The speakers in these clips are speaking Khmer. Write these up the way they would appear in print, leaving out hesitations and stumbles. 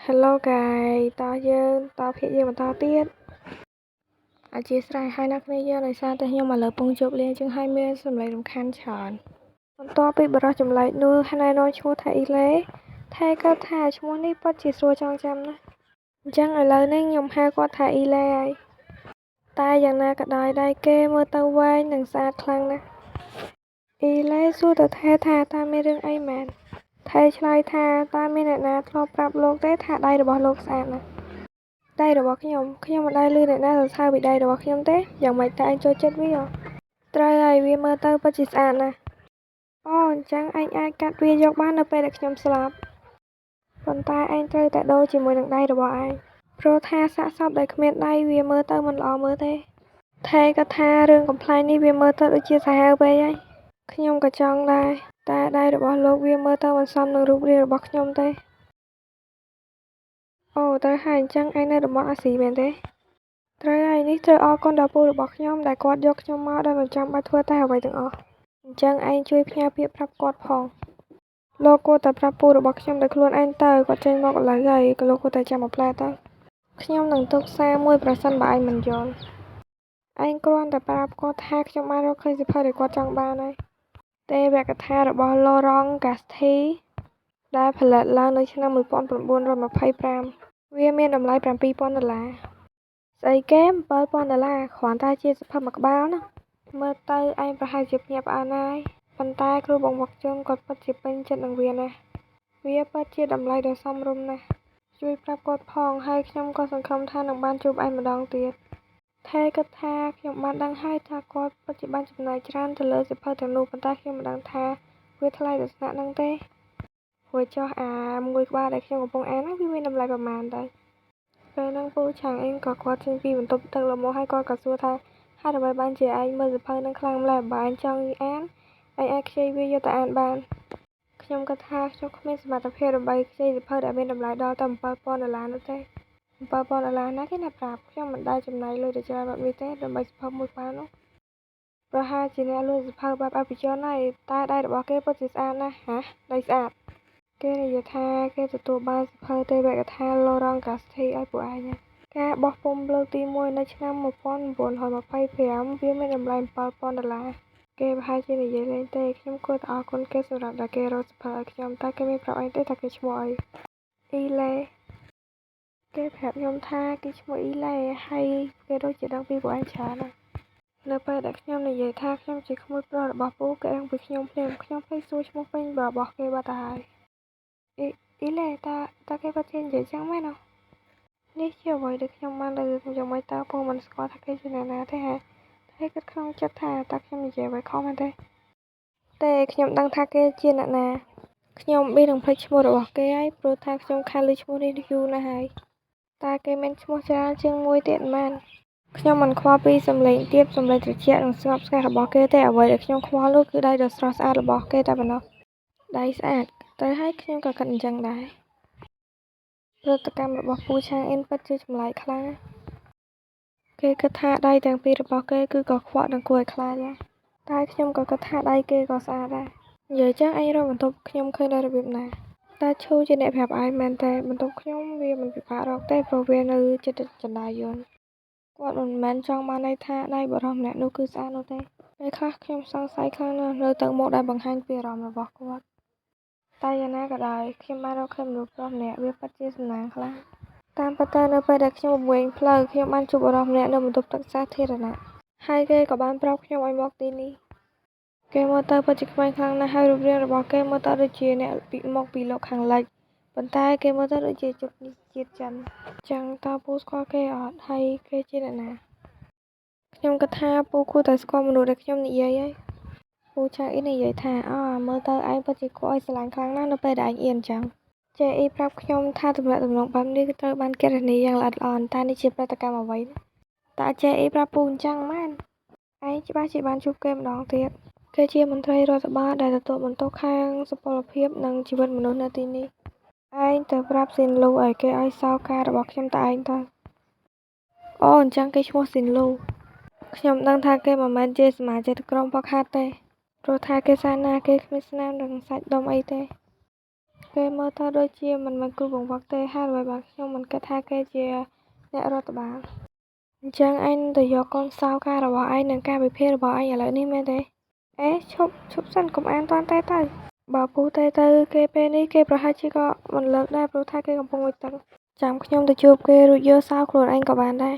Hello guys តោះយើងតភាគយើងបន្តទៀតអធិស្ឋានឲ្យអ្នកគ្នាយើងដោយសារតែខ្ញុំឥឡូវពងជប់លៀងចឹងហើយមានសម្លេងរំខានច្រើនបន្ទាប់ពីបរិះចម្លែកនោះណែនាំឈ្មោះថាអ៊ីឡេថេគាត់ថាឈ្មោះនេះពិតជាស្រួលចងចាំណាស់អញ្ចឹងឥឡូវនេះខ្ញុំហៅគាត់ថាអ៊ីឡេហើយតែយ៉ាងណាក៏ដោយដៃគេមើលទៅវែងនិងស្អាតខ្លាំងណាស់អ៊ីឡេសួរទៅថេថាតើមានរឿងអីមែនថេឆ្លើយថាតើមានអ្នកណាធ្លាប់ប្រាប់លោកទេថាដៃរបស់លោកស្អាតណាស់ដៃរបស់ខ្ញុំខ្ញុំមិនដែលឮអ្នកណាសរសើរពីដៃរបស់ខ្ញុំទេយ៉ាងម៉េចតើឯងចូលចិត្តវាត្រូវហើយវាមើលទៅពិតជាស្អាតណាស់អូអញ្ចឹងឯងអាចកាត់វាយកបាននៅពេលដែលខ្ញុំស្លាប់ប៉ុន្តែឯងត្រូវតែដូរជាមួយនឹងដៃរបស់ឯងព្រោះថាសាកសពដែលគ្មានដៃវាមើលទៅមិនល្អមើលទេថេក៏ថារឿងកំប្លែងនេះវាមើលទៅដូចជាសាហាវពេកហើយខ្ញុំក៏ចង់ដែរតែដៃរបស់លោកវាមើលទៅមិនសមនឹងរូបរាងរបស់ខ្ញុំទេអូត្រូវហើយអញ្ចឹងឯងនៅតំបន់អាស៊ីមែនទេត្រូវហើយនេះត្រូវអរគុណដល់ពូរបស់ខ្ញុំដែលគាត់យកខ្ញុំមកដោយមិនចាំបាច់ធ្វើតែអ្វីទាំងអស់អញ្ចឹងឯងជួយផ្ញើពាក្យប្រាប់គាត់ផងលោកគួរតែប្រាប់ពូរបស់ខ្ញុំដោយខ្លួនឯងទៅគាត់ចេញមកឥឡូវហើយក៏លោកគួរតែចាំមួយផ្លែទៅខ្ញុំនឹងទុកសារមួយប្រសិនបើឯងមិនយល់ឯងគ្រាន់តែប្រាប់គាត់ថាខ្ញុំបានរកឃើញសៀវភៅដែលគាត់ចង់បានហើយទេវកថារបស់ឡូរ៉ង់ ហ្គាស្ធី ដែលផលិតឡើងនៅឆ្នាំ1925វាមានតម្លៃ7000ដុល្លារស្អីគេ7000ដុល្លារគ្រាន់តែជាសៀវភៅមួយក្បាលណាមើលទៅឯងប្រហែលជាភ្ញាក់ផ្អើលណាស់ប៉ុន្តែគ្រូបង្វឹកជនគាត់ពិតជាពេញចិត្តនឹងវាណាស់វាពិតជាតម្លៃដ៏សមរម្យណាស់ជួយប្រាប់គាត់ផងហើយខ្ញុំក៏សង្ឃឹមថានឹងបានជួបឯងម្ដងទៀតថេគិតថាខ្ញុំបានដឹងហើយថាគាត់ពិតជាបានចំណាយច្រើនទៅលើសៀវភៅទាំងនោះប៉ុន្តែខ្ញុំមិនដឹងថាវាថ្លៃដល់ថ្នាក់ហ្នឹងទេព្រោះចុះអាមួយក្បាលដែលខ្ញុំកំពុងអានហ្នឹងវាមានតម្លៃប្រមាណទៅពេលហ្នឹងពូឆាងអ៊ីងក៏គាត់ចេញពីបន្ទប់ទឹកលមកហើយគាត់ក៏សួរថាហេតុអ្វីបានជាឯងមើលសៀវភៅហ្នឹងខ្លាំងម្ល៉េះបើឯងចង់អានឯងអាចខ្ចីវាយកទៅអានបានខ្ញុំគិតថាខ្ញុំគ្មានសមត្ថភាពដើម្បីខ្ចីសៀវភៅដែលមានតម្លៃដល់ទៅ7000ដុល្លារនោះទេ7000ដុល្លារណាគេអ្នកប្រាប់ខ្ញុំមិនដែលចំណាយលុយដ៏ច្រើនបែបនេះទេដើម្បីសៀវភៅមួយក្បាលនោះប្រហែលជាអ្នកលក់សៀវភៅបែបអភិជនហើយតែដៃរបស់គេពិតជាស្អាតណាស់ហាដៃស្អាតគេនិយាយថាគេទទួលបានសៀវភៅទេវកថាឡូរ៉ង់ ហ្គាស្ធីឲ្យពួកឯងការបោះពុម្ពលើកទី1នៅឆ្នាំ1925វាមានតម្លៃ7000ដុល្លារគេប្រហែលជានិយាយលេងទេខ្ញុំគួរតែអរគុណគេសម្រាប់ដែលគេរកសៀវភៅឲ្យខ្ញុំតែគេមានប្រាប់ឯងទេថាគេឈ្មោះអីអ៊ីឡេគេប្រាប់ខ្ញុំថាគេឈ្មោះអ៊ីឡេហើយគេដូចជាដឹងពីពួកឯងច្រើនណាស់នៅពេលដែលខ្ញុំនិយាយថាខ្ញុំជាក្មួយប្រុសរបស់ពូគេដឹងពីខ្ញុំភ្លាមខ្ញុំភ្លេចសួរឈ្មោះពេញរបស់គេបាត់ទៅហើយអ៊ីអ៊ីឡេតើតើគេពិតជានិយាយចឹងមែនអត់នេះជាអ្វីដែលខ្ញុំបានលើយ៉ាងម៉េចតើពូមិនស្គាល់ថាគេជាអ្នកណាទេហាតែគិតក្នុងចិត្តថាតើខ្ញុំនិយាយអ្វីខុសមែនទេទេខ្ញុំដឹងថាគេជាអ្នកណាខ្ញុំបៀនឹងភ្លេចឈ្មោះរបស់គេហើយព្រោះថាខ្ញុំខានឮឈ្មោះនេះយូរណាស់ហើយតើគេមានឈ្មោះច្រើនជាងមួយទៀតមែនខ្ញុំមិនខ្វល់ពីសំឡេងទាបសំឡេងត្រជាក់និងស្ងប់ស្ងាត់របស់គេទេអ្វីដែលខ្ញុំខ្វល់នោះគឺដៃដ៏ស្រស់ស្អាតរបស់គេតែប៉ុណ្ណោះដៃស្អាតត្រូវហើយខ្ញុំក៏គិតអញ្ចឹងដែរប្រតិកម្មរបស់ពូឆាងអ៊ីនពិតជាចម្លែកខ្លាំងណាស់គេគិតថាដៃទាំងពីររបស់គេគឺកខ្វក់និងគួរឲ្យខ្លាចដែរតែខ្ញុំក៏គិតថាដៃគេក៏ស្អាតដែរនិយាយចឹងឯងរកបន្ទប់ខ្ញុំឃើញដោយរបៀបណាតាឈូជាអ្នកប្រាប់ឯងមែនតែបន្ទប់ខ្ញុំវាមិនពិបាករកទេព្រោះវានៅជិតជណ្ដើរយន្តគាត់មិនមែនចង់បានន័យថាដៃបុរសម្នាក់នោះគឺស្អាតនោះទេពេលខ្លះខ្ញុំសង្ស័យខ្លាំងណាស់នៅទឹកមុខដែលបង្ហាញពីអារម្មណ៍របស់គាត់តែយ៉ាងណាក៏ដោយខ្ញុំបានរកឃើញមនុស្សប្រុសម្នាក់វាពិតជាសំណាងខ្លាំងតាមពិតទៅនៅពេលដែលខ្ញុំវង្វេងផ្លូវខ្ញុំបានជួបបុរសម្នាក់នៅបន្ទប់ទឹកសាធារណៈហើយគេក៏បានប្រាប់ខ្ញុំឲ្យមកទីនេះគេមើលទៅពិតជាក្មេងខ្លាំងណាស់ហើយរូបរាងរបស់គេមើលទៅដូចជាអ្នកពីមកពីលោកខាងលិចប៉ុន្តែគេមើលទៅដូចជាជនជាតិចិនចឹងតើពូស្គាល់គេអត់ហើយគេជាអ្នកណាខ្ញុំគិតថាពូគួរតែស្គាល់មនុស្សដែលខ្ញុំនិយាយហើយពូឆាអ៊ីនិយាយថាអមើលទៅឯងពិតជាគួរឲ្យស្រឡាញ់ខ្លាំងណាស់នៅពេលដែលឯងអៀនចឹងចេអ៊ីប្រាប់ខ្ញុំថាទំនាក់ទំនងបែបនេះគឺត្រូវបានគណនាយ៉ាងល្អិតល្អន់តើនេះជាប្រតិកម្មអ្វីតើចេអ៊ីប្រាប់ពូអញ្ចឹងមែនឯងច្បាស់ជាបានជួបគេម្ដងទៀតគេជាមន្ត្រីរដ្ឋបាលដែលទទួលបន្ទុកខាងសុពលភាពនិងជីវិតមនុស្សនៅទីនេះឯងទៅប្រាប់ស៊ីនលូឲ្យគេឲ្យសោការរបស់ខ្ញុំតែឯងទៅអូអញ្ចឹងគេឈ្មោះស៊ីនលូខ្ញុំដឹងថាគេមិនមែនជាសមាជិកក្រុមហ្វឹកហាត់ទេព្រោះថាគេសែនណាគេគ្មានស្នាមនិងសាច់ដុំអីទេ គេមើលទៅដូចជាមិនមែនគ្រូបង្វឹកទេហេតុអ្វីបានខ្ញុំមិនគិតថាគេជាអ្នករដ្ឋបាលអញ្ចឹងឯងទៅយកកូនសោការរបស់ឯងនិងការវិភាគរបស់ឯងឥឡូវនេះមែនទេអេឈប់ឈប់សិនកុំអានតាន់តែទៅបើពូទេទៅគេពេលនេះគេប្រហែលជាក៏មិនលើកដែរព្រោះថាគេកំពុងងូតទឹកចាំខ្ញុំទៅជួបគេរួចយកសោខ្លួនឯងក៏បានដែរ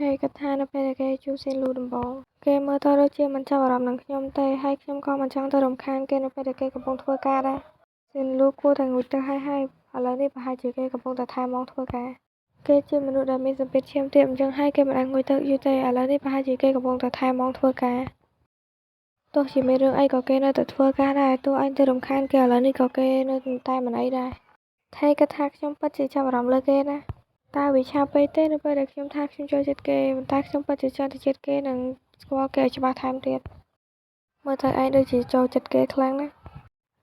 ហើយគិតថានៅពេលដែលគេជួបស៊ីនលូដំបូងគេមើលទៅដូចជាមិនចាប់អារម្មណ៍នឹងខ្ញុំទេហើយខ្ញុំក៏មិនចង់ទៅរំខានគេនៅពេលដែលគេកំពុងធ្វើការដែរស៊ីនលូគួរតែងូតទឹកហើយហើយឥឡូវនេះប្រហែលជាគេកំពុងតែថែម៉ោងធ្វើការគេជាមនុស្សដែលមានសម្ពាធឈាមទាបអញ្ចឹងហើយគេមិនអាចងូតទឹកយូរទេឥឡូវនេះប្រហែលជាគេកំពុងតែថែម៉ោងធ្វើការទោះជាមានរឿងអីក៏គេនៅតែធ្វើការដែរទោះឯងទៅរំខានគេឥឡូវនេះក៏គេនៅតែមិនអីដែរថេគិតថាខ្ញុំពិតជាចាប់អារម្មណ៍លើគេណាតើវាឆាប់ពេកទេនៅពេលដែលខ្ញុំថាខ្ញុំចូលចិត្តគេប៉ុន្តែខ្ញុំពិតជាចង់ទៅចិត្តគេនិងស្គាល់គេឲ្យច្បាស់ថែមទៀតមើលទៅឯងដូចជាចូលចិត្តគេខ្លាំងណាស់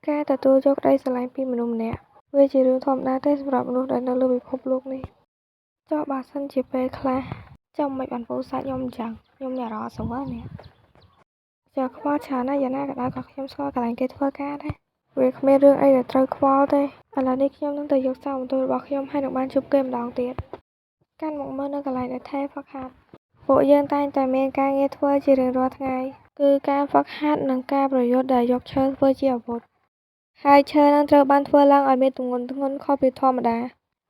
ការទទួលយកក្តីស្រឡាញ់ពីមនុស្សម្នាក់វាជារឿងធម្មតាទេសម្រាប់មនុស្សដែលនៅលើពិភពលោកនេះចុះបើសិនជាពេលខ្លះចាំមិនបានពូសាច់ខ្ញុំអញ្ចឹងខ្ញុំមានអារម្មណ៍អត់ស្រួលនេះចាខ្វល់ច្រើនណាស់យ៉ាងណាក៏ដោយក៏ខ្ញុំស្គាល់កន្លែងគេធ្វើការដែរវាគ្មានរឿងអីដែលត្រូវខ្វល់ទេឥឡូវនេះខ្ញុំនឹងទៅយកសោបន្ទូលរបស់ខ្ញុំហើយនឹងបានជួបគេម្ដងទៀតកាន់មកមើលនៅកន្លែងដែលថេហ្វឹកហាត់ពួកយើងតែងតែមានការងារធ្វើជារៀងរាល់ថ្ងៃគឺការហ្វឹកហាត់និងការប្រយុទ្ធដែលយកឈើធ្វើជាអាវុធហើយឈើនឹងត្រូវបានធ្វើឡើងឲ្យមានទម្ងន់ធ្ងន់ខុសពីធម្មតា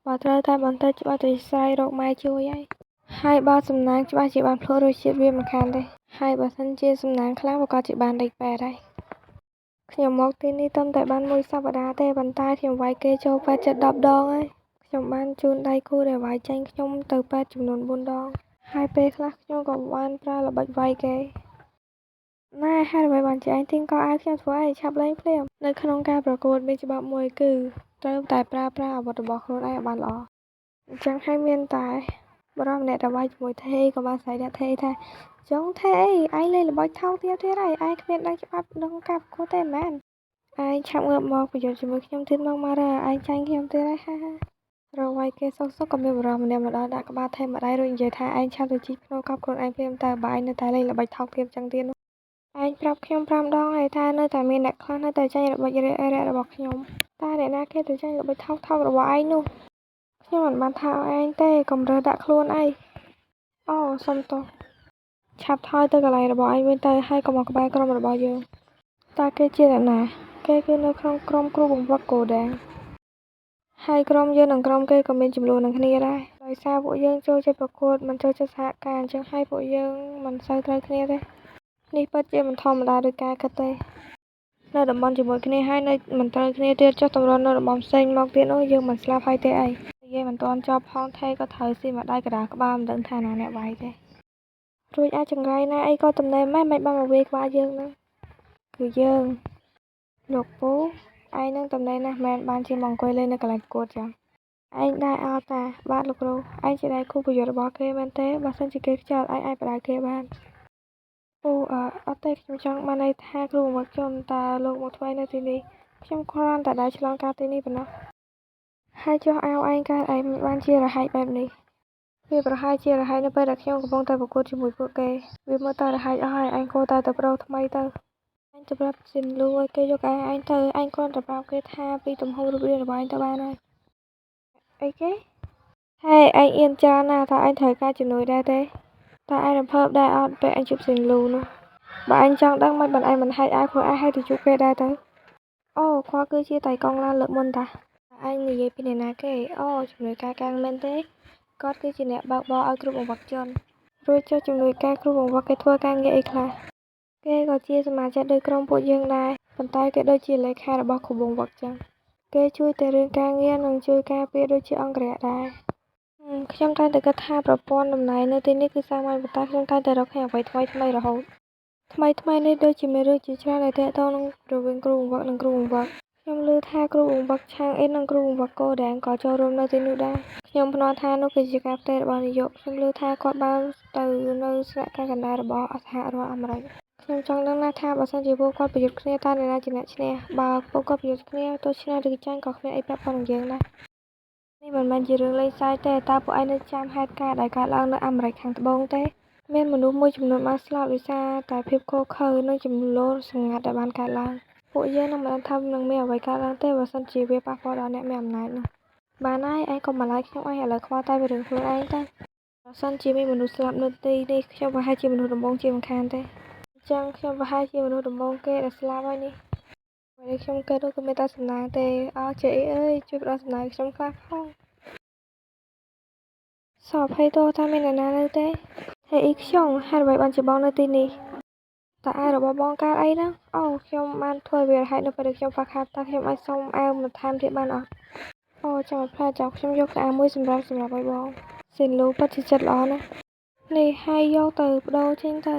បើត្រូវតែបន្តិចច្បាស់ជាស្រែករកម៉ែជួយហើយហើយបើសំណាងច្បាស់ជាបានភ្លក់រសជាតិវាមិនខានទេហើយបើសិនជាសំណាងខ្លាំងប្រកាសជាបានដេកពេទ្យហើយខ្ញុំមកទីនេះត្រឹមតែបានមួយសប្តាហ៍ទេប៉ុន្តែខ្ញុំវាយគេចូលពេទ្យជិត10ដងហើយខ្ញុំបានជូនដៃគូដែលវាយចាញ់ខ្ញុំទៅពេទ្យចំនួន4ដងហើយពេលខ្លះខ្ញុំក៏បានប្រើល្បិចវាយគេណែហេតុអ្វីបានជាឯងទាញកអាវខ្ញុំធ្វើអីឆាប់លេងភ្លាមនៅក្នុងការប្រកួតមានច្បាប់មួយគឺត្រូវតែប្រើប្រាស់អាវុធរបស់ខ្លួនឯងឲ្យបានល្អអញ្ចឹងហើយមានតែបុរសម្នាក់ដែលវាយជាមួយថេក៏បានស្រែកដាក់ថេថាចុងថេអីឯងលេងល្បិចថោកទៀតទៀតហើយឯងគ្មានដឹងច្បាប់ក្នុងការប្រកួតទេមែនឯងឆាប់ងើបមកប្រយុទ្ធជាមួយខ្ញុំទៀតមកម៉ារ៉ាឯងចាញ់ខ្ញុំទៀតហើយហាហារកវាយគេសុកសុកក៏មានបុរសម្នាក់មកដល់ដាក់ក្បាលថេម្ដាយរួចនិយាយថាឯងឆាប់ទៅជីកភ្នូកប់ខ្លួនឯងភ្លាមតើបើឯងនៅតែលេងល្បិចថោកទាបចឹងទៀតនោះឯងប្រាប់ខ្ញុំ5ដងហើយថានៅតែមានអ្នកខ្លះនៅតែចាញ់ល្បិចរាក់ៗរបស់ខ្ញុំតើអ្នកណាគេទៅចាញ់ល្បិចថោកៗរបស់ឯងនោះខ្ញុំមិនបានថាឲ្យឯងទេកុំរើសដាក់ខ្លួនអីអូសុំទោសឆាប់ថយទៅកន្លែងរបស់ឯងវិញទៅហើយកុំមកក្បែរក្រុមរបស់យើងតើគេជាអ្នកណាគេគឺនៅក្នុងក្រុមគ្រូបង្វឹកគោដែងហើយក្រុមយើងនិងក្រុមគេក៏មានចំនួននឹងគ្នាដែរដោយសារពួកយើងចូលចិត្តប្រកួតមិនចូលចិត្តសហការអញ្ចឹងហើយពួកយើងមិនសូវត្រូវគ្នាទេនេះពិតជាមិនធម្មតាដោយការគិតទេនៅតំបន់ជាមួយគ្នាហើយនៅមិនត្រូវគ្នាទៀតចុះតម្រុននៅតំបន់ផ្សេងមកទៀតនោះយើងមិនស្លាប់ហើយទេអីនិយាយមិនទាន់ចប់ផងថេក៏ត្រូវស៊ីម្ដាយកណ្ដាលក្បាលមិនដឹងថាណាអ្នកវាយទេរួចអាចចង្រៃណាអីក៏តំណែងម៉េះមិនបានមកវាយក្បាលយើងហ្នឹងគឺយើងលោកពូឯងនឹងតំណែងណាស់មែនបានជាមកអង្គុយលេងនៅកន្លែងប្រកួតចឹងឯងដែរអត់តាបាទលោកគ្រូឯងជាដៃគូប្រយុទ្ធរបស់គេមែនទេបើសិនជាគេខ្ជិលឯងអាចបដៅគេបានពូអត់ទេខ្ញុំចង់បានន័យថាគ្រូបង្វឹកជនតើលោកមកធ្វើអីនៅទីនេះខ្ញុំគ្រាន់តែដើរឆ្លងកាត់ទីនេះប៉ុណ្ណោះហើយចុះអាវឯងកើតអីមិនបានជារហែកបែបនេះវាប្រហែលជារហែកនៅពេលដែលខ្ញុំកំពុងតែប្រកួតជាមួយពួកគេវាមើលទៅរហែកអស់ហើយឯងគួរតែទៅប្ដូរថ្មីទៅឯងទៅប្រាប់ស៊ីនលូឲ្យគេយកអាវឯងទៅឯងគ្រាន់តែប្រាប់គេថាពីទំហំរូបរាងរបស់ឯងទៅបានហើយអីគេហេឯងអៀនច្រើនណាស់តើឯងត្រូវការជំនួយដែរទេតើឯងរំភើបដែរអត់ពេលឯងជួបស៊ីនលូនោះបើឯងចង់ដឹងមិនបានឯងមិនហែកអាវខ្លួនឯងឲ្យទៅជួបគេដែរទៅអូគាត់គឺជាតៃកុងឡានលើកមុនតាឯងនិយាយពីអ្នកណាគេអូជំនួយការកាំងមែនទេគាត់គឺជាអ្នកបើកបរឲ្យគ្រូបង្វឹកជនរួចចុះជំនួយការគ្រូបង្វឹកគេធ្វើការងារអីខ្លះគេក៏ជាសមាជិកដោយក្រុមពួកយើងដែរប៉ុន្តែគេដូចជាលេខារបស់គ្រូបង្វឹកចឹងគេជួយតែរឿងការងារនិងជួយការពារដូចជាអង្គរក្សដែរខ្ញុំតែងតែគិតថាប្រព័ន្ធតំណែងនៅទីនេះគឺសាមញ្ញប៉ុន្តែខ្ញុំតែងតែរកឃើញអ្វីថ្មីៗរហូតថ្មីៗនេះដូចជាមានរឿងជាច្រើនដែលទាក់ទងនឹងរវាងគ្រូបង្វឹកនិងគ្រូបង្វឹកខ្ញុំឮថាគ្រូបង្វឹកឆាងអ៊ីននិងគ្រូបង្វឹកកូដាងក៏ចូលរួមនៅទីនោះដែរខ្ញុំភ្នាល់ថានោះគឺជាការផ្ទេររបស់នាយកខ្ញុំឮថាគាត់បានទៅនៅស្នាក់ការកណ្ដាលរបស់សហរដ្ឋអាមេរិកខ្ញុំចង់ដឹងណាស់ថាបើសិនជាពួកគាត់ប្រយុទ្ធគ្នាតើអ្នកណាជាអ្នកឈ្នះបើពួកគាត់ប្រយុទ្ធគ្នាទោះឈ្នះឬចាញ់ក៏គ្មានអីពាក់ព័ន្ធនឹងយើងដែរនេះមិនមែនជារឿងលេងសើចទេតើពួកឯងនៅចាំហេតុការណ៍ដែលកើតឡើងនៅអាមេរិកខាងត្បូងទេមានមនុស្សមួយចំនួនបានស្លាប់ដោយសារតែភាពឃោរឃៅនិងជម្លោះសម្ងាត់ដែលបានកើតឡើង ពួកយើងនឹងមិនដឹងថានឹងមានអ្វីកើតឡើងទេបើសិនជាវាប៉ះពាល់ដល់អ្នកមានអំណាចនោះបានហើយឯងកុំមកឡាយខ្ញុំអីឥឡូវខ្វល់តែពីរឿងខ្លួនឯងទៅប្រសិនជាមានមនុស្សស្លាប់នៅទីនេះខ្ញុំប្រហែលជាមនុស្សដំបូងជាមិនខានទេអញ្ចឹងខ្ញុំប្រហែលជាមនុស្សដំបូងគេដែលស្លាប់ហើយនេះអ្វីដែលខ្ញុំគិតនោះគឺមានតែសំណាងទេអើជេអើយជួយផ្ដល់សំណាងឲ្យខ្ញុំខ្លះផងសអភ័យទោសថាមានអ្នកណានៅទេហេអ៊ីខ្ញុំហេតុអ្វីបានជាបងនៅទីនេះតើអាវរបស់បងកើតអីហ្នឹងអូខ្ញុំបានធ្វើវារហែកនៅពេលដែលខ្ញុំហ្វឹកហាត់តើខ្ញុំអាចសុំអាវបន្ថែមទៀតបានអត់អូចាំមួយភ្លែតចាំខ្ញុំយកអាវមួយសម្រាប់ឲ្យបងស៊ីនលូពិតជាចិត្តល្អណាស់នេះហើយយកទៅបដូរចេញទៅ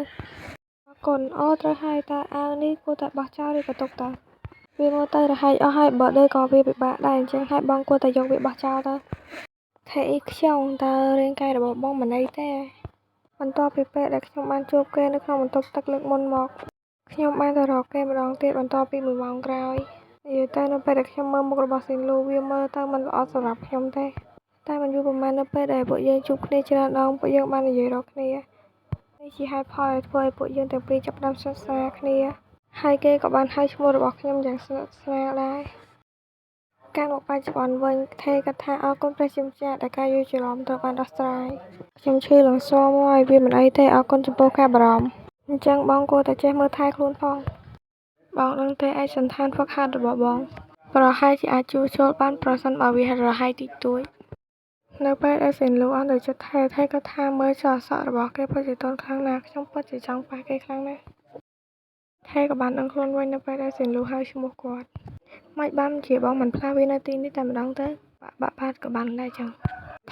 អរគុណអូត្រូវហើយតើអាវនេះគួរតែបោះចោលឬក៏ទុកតើវាមើលទៅរហែកអស់ហើយបើដេកក៏វាពិបាកដែរអញ្ចឹងហើយបងគួរតែយកវាបោះចោលទៅថេអ៊ីខ្ញុំតើរាងកាយរបស់បងមិនអីទេបន្ទាប់ពីពេលដែលខ្ញុំបានជួបគេនៅក្នុងបន្ទប់ទឹកលើកមុនមកខ្ញុំបានទៅរកគេម្ដងទៀតបន្ទាប់ពី1ម៉ោងក្រោយនិយាយទៅនៅពេលដែលខ្ញុំមើលមុខរបស់ស៊ីនលូវាមើលទៅមិនល្អសម្រាប់ខ្ញុំទេតែមិនយូរប៉ុន្មាននៅពេលដែលពួកយើងជួបគ្នាច្រើនដងពួកយើងបាននិយាយរកគ្នានេះជាហេតុផលដែលធ្វើឲ្យពួកយើងទាំងពីរចាប់ផ្ដើមស្និទ្ធស្នាលគ្នាហើយគេក៏បានហៅឈ្មោះរបស់ខ្ញុំយ៉ាងស្និទ្ធស្នាលដែរកាលមកបច្ចុប្បន្នវិញថេគិតថាអរគុណព្រះជាម្ចាស់ដែលការយល់ច្រឡំត្រូវបានដោះស្រាយខ្ញុំឈឺឡើងស៊ាំហើយវាមិនអីទេអរគុណចំពោះការបារម្ភអញ្ចឹងបងគួរតែចេះមើលថែខ្លួនផងបងដឹងទេឯកសណ្ឋានហ្វឹកហាត់របស់បងប្រហែលជាអាចជួសជុលបានប្រសិនបើវារហែកតិចតួចនៅពេលដែលស៊ីនលូអន់ទៅចិត្តថេថេក៏ថាមើលចោលសក់របស់គេពិតជាទន់ខ្លាំងណាស់ខ្ញុំពិតជាចង់ប៉ះគេខ្លាំងណាស់ថេក៏បានដឹងខ្លួនវិញនៅពេលដែលស៊ីនលូហៅឈ្មោះគាត់មិនបានជាបងមិនផ្លាស់វានៅទីនេះតែម្ដងទៅបាក់បាត់ក៏បានដែរចឹង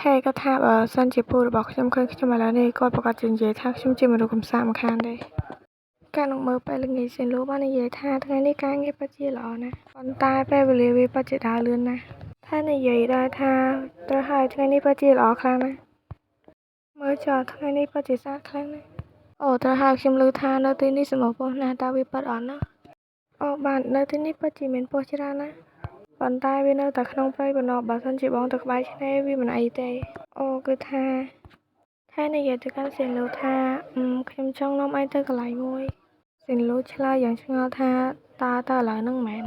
ថេក៏ថាបើសិនជាពូរបស់ខ្ញុំឃើញខ្ញុំឥឡូវនេះគាត់ប្រកាសជានិយាយថាខ្ញុំជាមនុស្សកំសាកម្ខានទេកាលនោះមើលពេលល្ងាចស៊ីនលូបាននិយាយថាថ្ងៃនេះការងារពិតជាល្អណាស់ប៉ុន្តែពេលវេលាវាពិតជាដើរលឿនណាស់ថេនិយាយដែរថាត្រូវហើយថ្ងៃនេះពិតជាល្អខ្លាំងណាស់មើលចុះថ្ងៃនេះពិតជាស្អាតខ្លាំងណាស់អូត្រូវហើយខ្ញុំឮថានៅទីនេះសម្បូរពស់ណាស់តើវាពិតអត់ណាអូបាទនៅទីនេះពិតជាមានពស់ច្រើនណាស់ប៉ុន្តែវានៅតែក្នុងព្រៃប៉ុណ្ណោះបើសិនជាបងទៅក្បែរឆ្នេរវាមិនអីទេអូគឺថាថេនិយាយទៅកាន់ស៊ីនលូថាខ្ញុំចង់នាំឯងទៅកន្លែងមួយស៊ីនលូឆ្លើយយ៉ាងឆ្ងល់ថាតើឥឡូវហ្នឹងមែន